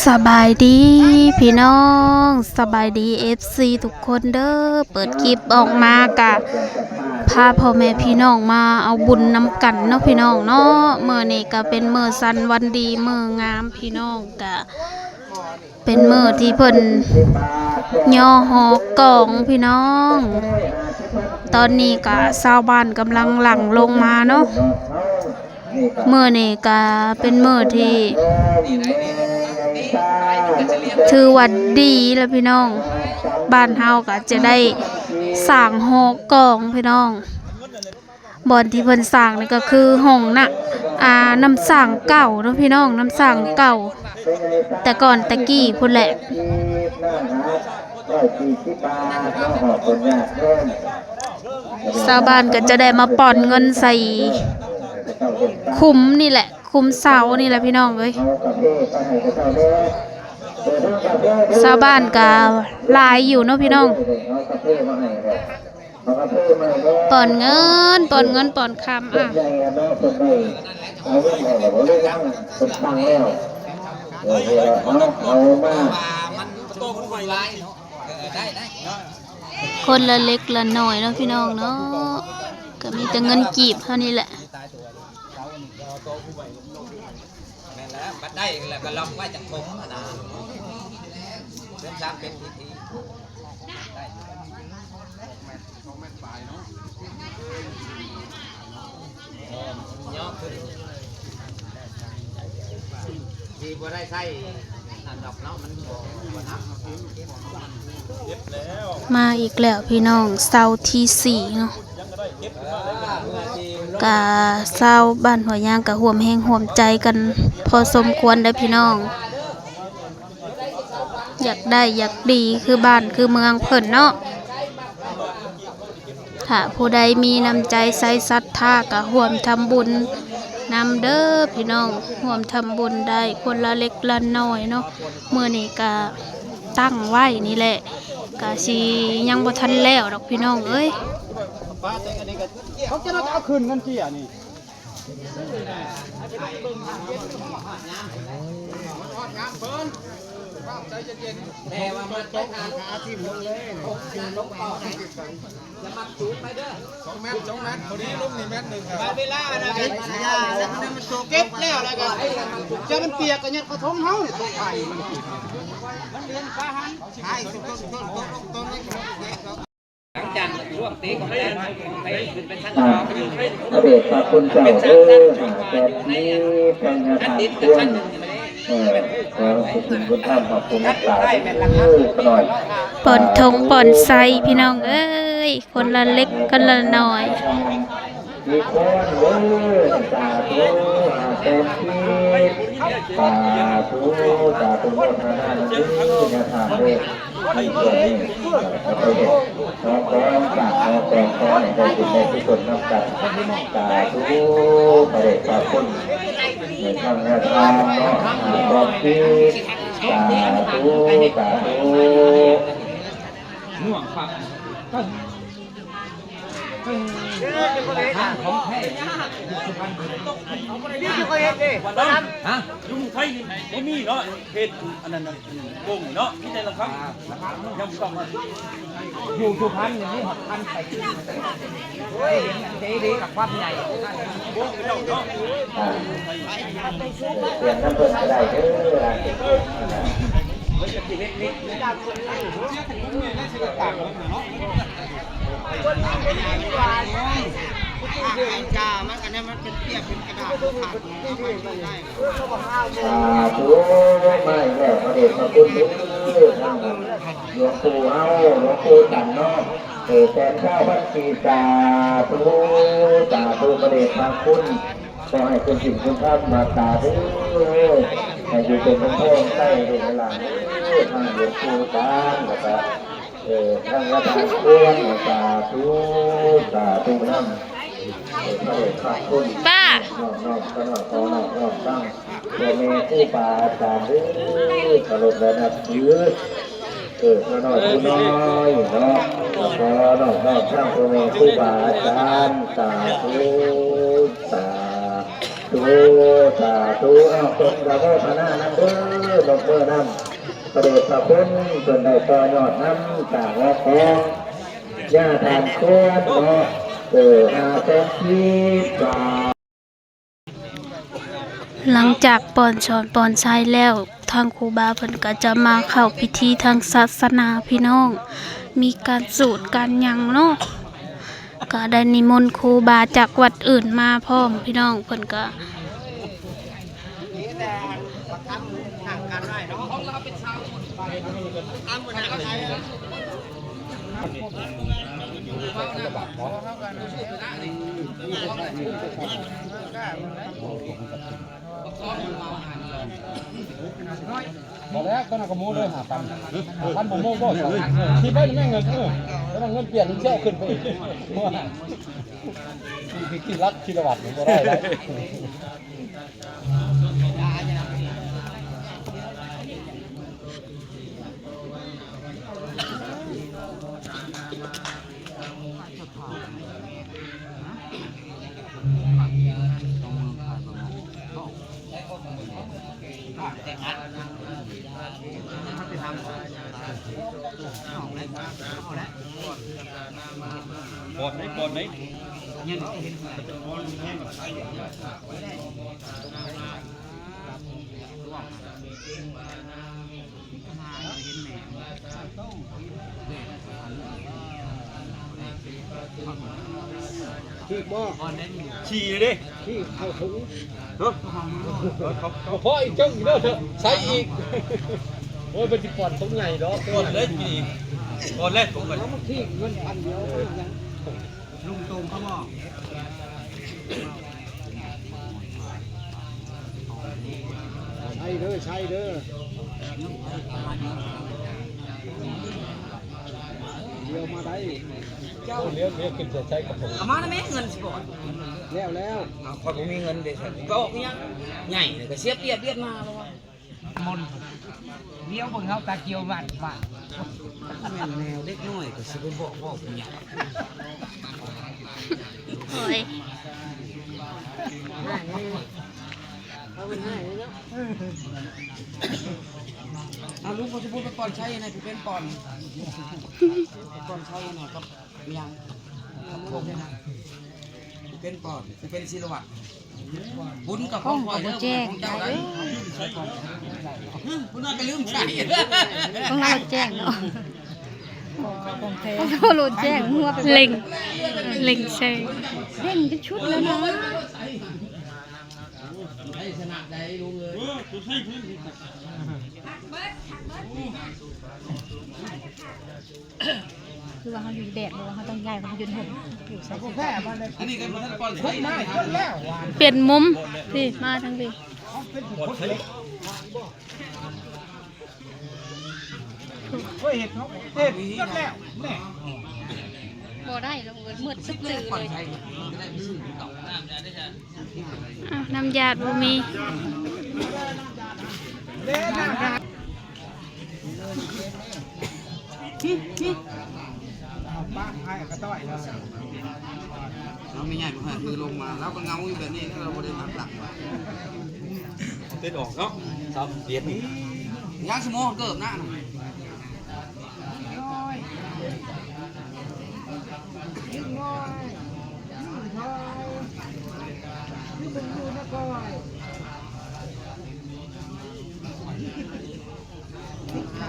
ສະບາຍດີພີ່ນ້ອງ, ສະບາຍດີເອັຟຊີທຸກຄົນເດີ. ເປີດຄລິບອອກມາກະພາພໍ່ແມ່ພີ່ນ້ອງມາເອົາບຸນນຳກັນເນາະ ພີ່ນ້ອງເນາະ. ມື້ນີ້ກະເປັນມື້ສັນວັນດີ ມື້ງາມ ພີ່ນ້ອງ, ກະເປັນມື້ທີ່ເພິ່ນຍໍຫໍກອງ ພີ່ນ້ອງ. ຕອນນີ້ກະຊາວບ້ານກຳລັງຫຼັ່ງລົງມາເນາະ. ມື້ນີ້ກະເປັນມື້ທີ່ຖືວ່າດີລະພີ່ນ້ອງ, ບ້ານເຮົາກະຈະໄດ້ສ້າງຫໍກອງພີ່ນ້ອງ. ບ່ອນທີ່ເພິ່ນສ້າງນີ້ກະຄືຫ້ອງນະ ອາ ນ້ຳສ້າງເກົ່າເນາະພີ່ນ້ອງ, ນ້ຳສ້າງເກົ່າ ແຕ່ກ່ອນແຕ່ກີ້ພຸ້ນແຫຼະ. ຊາວບ້ານກໍຈະໄດ້ມາປ່ອນເງິນໃສ່ຂຸມນີ້ແຫຼະ, ຂຸມເສົານີ້ແຫຼະພີ່ນ້ອງເອີຍ. ຊາວບ້ານກໍຫຼາຍຢູ່ເນາະພີ່ນ້ອງ, ປ່ອນເງິນ ປ່ອນເງິນ ປ່ອນຄຳ ອ່ະ. ຄົນລະເລັກລະນ້ອຍເນາະພີ່ນ້ອງເນາະ, ກໍມີແຕ່ເງິນກີບເຮົານີ້ແຫຼະ. ແມ່ນແລ້ວ ບັດໄດ້ແລ້ວກໍລັອກໄວ້ຈັກຖົງຫັ້ນນະ, ເປັນສາມເປັນພິທີ. ມາອີກແລ້ວພີ່ນ້ອງ, ເສົາທີສີ່ເນາະ, ກະຊາວບ້ານຫ້ວຍຍາງກະຮ່ວມແຮງຮ່ວມໃຈກັນພໍສົມຄວນເດີ້ພີ່ນ້ອງ. ຢາກໄດ້ຢາກດີຄືບ້ານຄືເມືອງເພິ່ນເນາະ. ຖ້າຜູ້ໃດມີນ້ຳໃຈໃສສັດທາກໍຮ່ວມທຳບຸນນຳເດີ້ພີ່ນ້ອງ, ຮ່ວມທຳບຸນໄດ້ຄົນລະເລັກລະນ້ອຍເນາະ. ມື້ນີ້ກໍຕັ້ງໄວ້ນີ້ແຫຼະ, ກໍຊິຍັງບໍ່ທັນແລ້ວດອກພີ່ນ້ອງເອີຍ. ເຂົາຈະເອົາຄືນເງິນເຈ້ຍນີ້. ແຕ່ວ່າມັນໄປທາງ ສະໝັກສູງໄປເດີ້. ສອງແມັດ ສອງແມັດ ພໍດີລົງນີ້ແມັດໜຶ່ງ. ບາດເວລານະ ເກັບແລ້ວ ແລ້ວກໍ ຈະມັນປຽກກໍຍັດເຂົ້າຖົງເຮົານີ້ ຖົງໄຂ່ມັນ. ມັນເລື່ອນຂາຫັນ ໃຊ່ ຕົ້ນ ຕົ້ນ ຕົ້ນ ຕົ້ນ ຕົ້ນ ຫຼັງຈາກຊ່ວງເຕະຂອງແຕ່ນໄປຂຶ້ນໄປຊັ້ນສອງຢູ່ ພະເດດພະຄຸນເຈົ້າເອີຍ ຫ້າແປດປີ ແພງຍາທານຄວນ ເອີ ຂໍຂອບຄຸນບຸນທຳຂອບຄຸນຮັກສາເດີ ຂະນ້ອຍ ປ່ອນຖົງປ່ອນໄຊພີ່ນ້ອງເອີຍ ຄົນລະເລັກຄົນລະນ້ອຍ ທຸກຄົນເດີ ສາທຸ ຫ້າແປດປີ ສາທຸ ສາທຸ ໂມທະນານຳເດີ ຍາທານເດີ. ໃນຊ່ວງນີ້ ເອີ ເຮົາໄປເຮັດຫໍກອງ ສ້າງຫໍກອງ ຂໍໃຫ້ໄດ້ບຸນໄດ້ກຸສົນນຳກັນ ສາທຸ ພະເດດພະຄຸນ ໃນທາງແນວທາງເນາະ ບອກທີ່ ສາທຸ ສາທຸ ໜ່ວງພະ ທາງຂອງແທ້ ຢູ່ສຸພັນ ນີ້ຄືເຂົາເຮັດເດ້ ຮະ ຢູ່ໄທນີ້ບໍ່ມີເນາະ ເຮັດອັນນັ້ນ ໂປ່ງເນາະ ມີແຕ່ລະຄຳ ຍັງບໍ່ຕ້ອງ ຢູ່ສຸພັນນີ້ມີຮອດພັນໄປ ເຫັນເດດີກັບຄວາມໃຫຍ່ ໂປ່ງເນາະ ອ່າ ປ່ຽນນຳເພິ່ນກໍໄດ້ເດີ ເພິ່ນກໍຊິເຮັດນີ້ ສາທຸ ມາອີກແລ້ວ ພະເດດພະຄຸນເດີ ທາງຫຼວງປູ່ເຮົາ ຫຼວງປູ່ຈັນເນາະ ເອີ ແສນຊາວພັນກີບ ສາທຸ ສາທຸ ພະເດດພະຄຸນ ຂໍໃຫ້ຄຸນສິນຄຸນທຳຮັກສາເດີ ໃຫ້ຢູ່ເປັນເມືອງໂພເມືອງໄຊໃຫ້ລູກໃຫ້ຫຼານເດີ ທາງຫຼວງປູ່ຈັນ ແລ້ວກະ ເອີ ທາງຍາທານຄວນ ສາທຸ ສາທຸນຳ ເອີ ພະເດດພະຄຸນ ປ້າ ນ້ອມ ນ້ອມ ຂໍນ້ອມ ນ້ອມ ຕັ້ງ ພໍ່ແມ່ຄູບາອາຈານເດີ ເຄົາລົບແລະນັບຖື ເອີ ຂ້ານ້ອຍຜູ້ນ້ອຍເນາະ ຂໍນ້ອມ ນ້ອມ ທັງພໍ່ແມ່ຄູບາອາຈານ ສາທຸ ສາ ທຸ ສາທຸ ເອົາ ເພິ່ນກະໂມທະນານຳເດີ ຍົກມືນຳ ພະເດດພະຄຸນເພິ່ນໄດ້ຕໍ່ຍອດນຳ ສ້າງຮອດຂອງຍາທານຄວນເນາະ ເອີ ຫ້າແສນກີບ. ຫຼັງຈາກປ່ອນສອນປ່ອນໄຊແລ້ວ ທາງຄູບາເພິ່ນກະຈະມາເຂົ້າພິທີທາງສາສະໜາພີ່ນ້ອງ ມີການສູດການຫຍັງເນາະ ກະໄດ້ນິມົນຄູບາຈາກວັດອື່ນມາພ້ອມພີ່ນ້ອງ ເພິ່ນກະ ພໍແລ້ວ ຕອນນັ້ນກະໂມເລີຍ ຫ້າພັນ ຫ້າພັນບໍ່ໂມບໍ່ ທີ່ໄວ້ແມ່ນເງິນ ເອີ ຕອນນັ້ນເງິນປ່ຽນມັນຊິເອົາຂຶ້ນໄປອີກ ທີ່ລັກທີ່ລະວັດມັນບໍ່ໄດ້ແລ້ວ. ປອດໄດ້ ປອດໄດ້ ຖືກບໍ່? ຂີ້ເດ້ ຂີ້ເຂົ້າຖົງເນາະ ບໍ່ພໍອີກ ເຈົ້າອີກເດີ ໃສ່ອີກ ໂອ້ຍ ເພິ່ນຊິປ້ອນຖົງໃຫຍ່ດອກ ປ້ອນເລີຍ ປ້ອນເລີຍ ເອົາມາຂີ້ເງິນພັນດຽວ ລຸງໂຕງເຂົາບໍ່? ໃສ່ເດີ ໃສ່ເດີ ດຽວມາໄດ້ ດຽວ ດຽວຂຶ້ນໃສ່ກັບຜົມ ເອົາມານະແມ່ ເງິນຊິບອກ ແລ້ວ ແລ້ວ ຂ້ອຍບໍ່ມີເງິນເດ້ ຊິໄປອອກອີຫຍັງ ໃຫຍ່ກະເສຍປຽບວຽດນາມແລ້ວວ່າ ມົນ ດຽວເບິ່ງເຮົາຕາກ່ຽວບ້ານ ບ້ານ ແມ່ນແນວເດັກນ້ອຍກະຊິໄປບອກເວົ້າຜູ້ໃຫຍ່ ໂອ້ຍ ເອົາ ລຸງ ເຂົາຊິບໍ່ໄປປ້ອນໄຊໃຫ້ ຜູ້ເປັນປ້ອນ ປ້ອນໄຊໃຫ້ກັບຫຍັງ ຜູ້ເປັນປ້ອນ ຜູ້ເປັນສີລະວັດ ບຸນກັບຂອງຂ້ອຍເດີ ບໍ່ແຈ້ງ ຂອງເຈົ້າໃດ ເພິ່ນວ່າກະລືມໃຊ້ ຂອງເຮົາແຈ້ງເນາະ ຂອງແທ້ ຂອງເຮົາໂລດແຈ້ງ ຫົວໄປເລັ່ງ ເລັ່ງໃສ່ ເລັ່ງຈົນສຸດແລ້ວນະ ໄດ້ຊະນະໄດ້ລຸງເອີຍ. ຄືວ່າເຮົາຢູ່ແດດ ຫຼືວ່າເຮົາຕ້ອງຍ້າຍມາຢູ່ຮົ່ມ ຢູ່ໃສ? ອັນນີ້ກໍບໍ່ທັນປອນໄຟນະ ເປັນມຸມ ນີ້ ມາທາງພີ້ ເຄີຍເຮັດເນາະ ເຮັດໝົດແລ້ວ ນີ້ ບໍ່ໄດ້ແລ້ວ ມືດຕຶກຕື່ເລີຍ. ອ້າວ ນ້ຳຢາດບໍ່ມີ ເອົາປະໃຫ້ກະຕ້ອຍເນາະ ເອົາແມ່ໃຫຍ່ມາໃຫ້ ຄືລົງມາ ລາວກະເຫງົາຢູ່ແບບນີ້ ລາວບໍ່ໄດ້ໜັກຫຼັງ ເຕັດອອກເນາະ ສາມເຈັດນີ້ ຍັງຊິໂມເກີບນະ.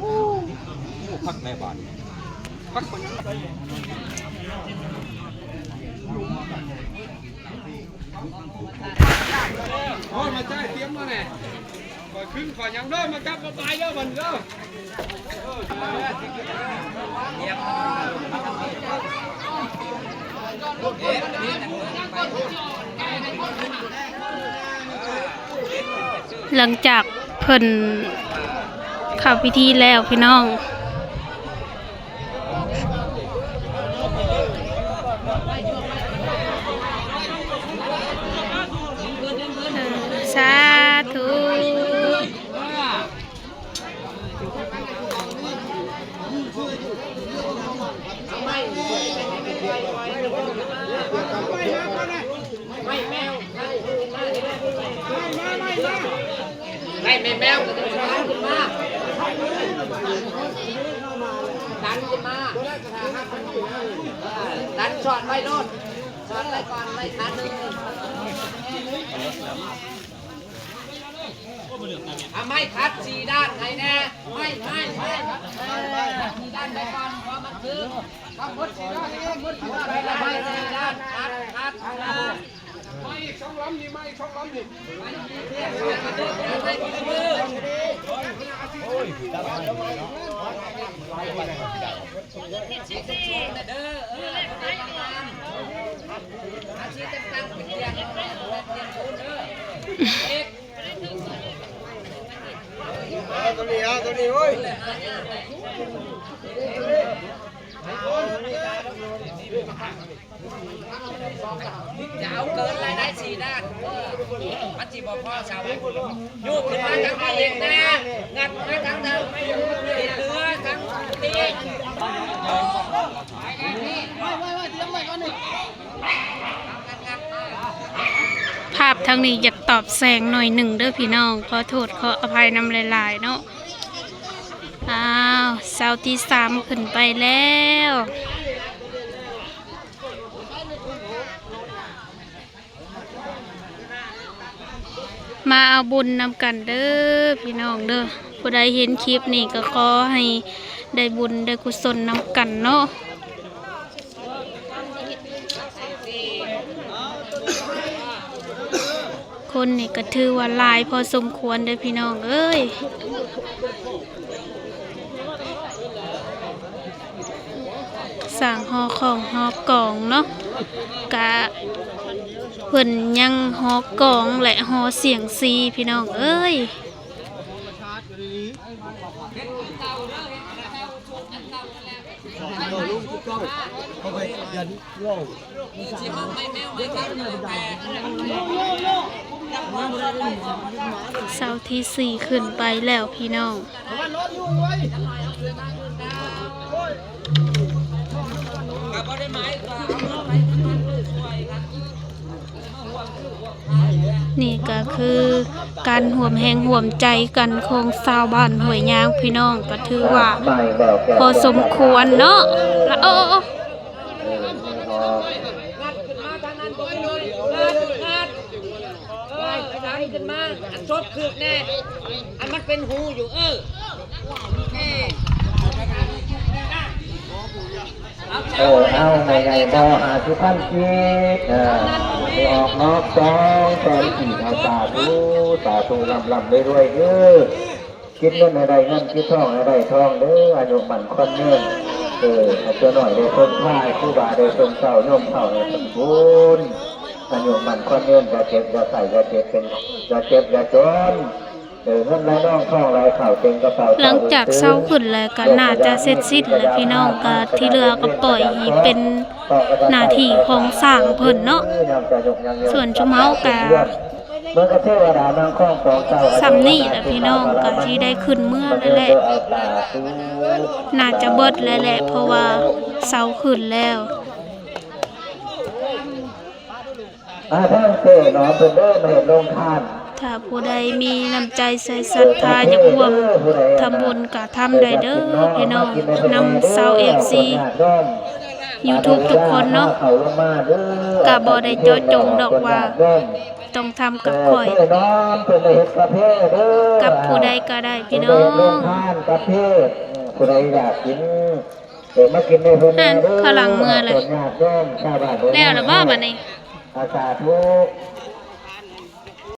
ໂອ້ ຄັກແນ່ບາດນີ້ ຄັກປານນັ້ນ ໂອ້ຍ ມາຈ່າຍ ຕຽມມາແນ່ ຂ້ອຍຂຶ້ນ ຂ້ອຍຫຍັງເດີ ມາຈັບມາບາຍເດີ ບັດນີ້ເດີ. ຫຼັງຈາກເພິ່ນເຂົ້າພິທີແລ້ວ ພີ່ນ້ອງ ສາທຸ. ໄ ໄດ້ແມ່ແມວກໍຈະດັນຂຶ້ນມາ ດັນຂຶ້ນມາ ດັນສອດໄວ້ໂລດ ສອດໄວ້ກ່ອນ ໄວ້ຄັນໜຶ່ງ ເອົາໄມ້ຂັດສີ່ດ້ານໃຫ້ແດ່ ໄມ້ ໄມ້ ໄມ້ ສີ່ດ້ານໄວ້ກ່ອນ ເພາະມັນຄື ໄມ້ສີ່ດ້ານ ຂັດ ຂັດ ມາອີກສອງລຳນີ້ ມາອີກສອງລຳນີ້ ເອົາໂຕນີ້ ເອົາໂຕນີ້ ໂອ້ຍ. ຢ່າເອົາເກີນລາຍໄດ້ສີ່ດ້ານ ເອີ ມັນຊິບໍ່ພໍຊາວບ້ານ. ໂຍກຂຶ້ນມາທາງນີ້ອີກແດ່ ງັດມາທາງເດີມ ເຫຼືອທາງນີ້. ພາບທາງນີ້ຢາກຕອບແສງໜ້ອຍໜຶ່ງເດີພີ່ນ້ອງ ຂໍໂທດຂໍອະໄພນຳຫຼາຍໆເນາະ. ອ້າວ ເສົາທີສາມຂຶ້ນໄປແລ້ວ. ມາເອົາບຸນນຳກັນເດີພີ່ນ້ອງເດີ ຜູ້ໃດເຫັນຄລິບນີ້ກໍຂໍໃຫ້ໄດ້ບຸນໄດ້ກຸສົນນຳກັນເນາະ. ຄົນນີ້ກໍຖືວ່າຫຼາຍພໍສົມຄວນເດີພີ່ນ້ອງເອີຍ. ສ້າງຫໍຂອງຫໍກອງເນາະ ກະເພິ່ນຍັງຫໍກອງ ແລະ ຫໍສຽງຊີພີ່ນ້ອງເອີຍ. ເສົາທີສີ່ຂຶ້ນໄປແລ້ວພີ່ນ້ອງ. ນີ້ກໍຄືການຮ່ວມແຮງຮ່ວມໃຈກັນຂອງຊາວບ້ານຫ້ວຍຍາງພີ່ນ້ອງ ກໍຖືວ່າພໍສົມຄວນເນາະ. ລະ ໂອ້ ໂອ້ ໂອ້ ໄລ່ຂຶ້ນມາ ອັນສົດຄືກແນ່ ອັນມັນເປັນຮູຢູ່ ເອີ ເອີ ເອົາ ແມ່ໃຫຍ່ບໍ່ ຫ້າສິບພັນກີບ ເອີ ອອກນອກສອງແສນກີບ ເອົາ ສາທຸ ສາທຸ ລ່ຳໆລວຍໆເດີ. ຄິດເງິນໃຫ້ໄດ້ເງິນ ຄິດທອງໃຫ້ໄດ້ທອງເດີ ອາຍຸໝັ້ນຂວັນຍືນ ເອີ ໃຫ້ຕົວນ້ອຍໄດ້ເພິ່ງພາ ຄູບາໄດ້ເພິ່ງເຊົາ ໂຍມເຖົ້າໄດ້ເພິ່ງບຸນ ອາຍຸໝັ້ນຂວັນຍືນ ຢ່າເຈັບຢ່າໄຂ້ ຢ່າເຈັບເປັນ ຢ່າເຈັບຢ່າຈົນ ເອີ ເງິນໄຫຼນອງທອງໄຫຼເຂົ້າເຕັມກະເປົາ. ຫຼັງຈາກເສົາຂຶ້ນແລ້ວກໍໜ້າຈະເສັດສິ້ນແລ້ວພີ່ນ້ອງ ກໍທີ່ເຫຼືອກໍປ່ອຍໃຫ້ເປັນໜ້າທີ່ຂອງຊ່າງເພິ່ນເນາະ ສ່ວນຊຸມເຮົາກໍ ເມືອງກັບເທວະດານາງຄອງຂອງເຈົ້າ ສ່ຳນີ້ແຫຼະພີ່ນ້ອງ ກໍຊິໄດ້ຂຶ້ນເມືອແລ້ວແຫຼະ ໜ້າຈະເບິດແລ້ວແຫຼະ ເພາະວ່າເສົາຂຶ້ນແລ້ວ. ມາທາງເຈົ້ໜອມເພິ່ນເດີ ມາເຮັດໂຮງທານ. ຖ້າຜູ້ໃດມີນ້ຳໃຈໃສ່ສັດທາ ຢາກຮ່ວມທຳບຸນກໍທຳໄດ້ເດີພີ່ນ້ອງ ນຳຊາວເອັຟຊີຢູທູບທຸກຄົນເນາະ ກໍບໍ່ໄດ້ເຈາະຈົງດອກວ່າ ຕ້ອງທຳກັບຂ້ອຍ ເອີ ເຈົ້ໜອມເພິ່ນໄດ້ເຮັດກາເຟເດີ ກັບຜູ້ໃດກໍໄດ້ພີ່ນ້ອງ ເພິ່ນໄດ້ເຮັດໂຮງທານກາເຟ ເອີ ຜູ້ໃດຢາກກິນ ເອີ ມາກິນໃນເພິ່ນເດີ ຂ້າງຫຼັງເມືອແລ້ວ ຍາດໂຍມຊາວບ້ານ ແລ້ວລະບໍ່ບັດນີ້ ອາ ສາທຸ.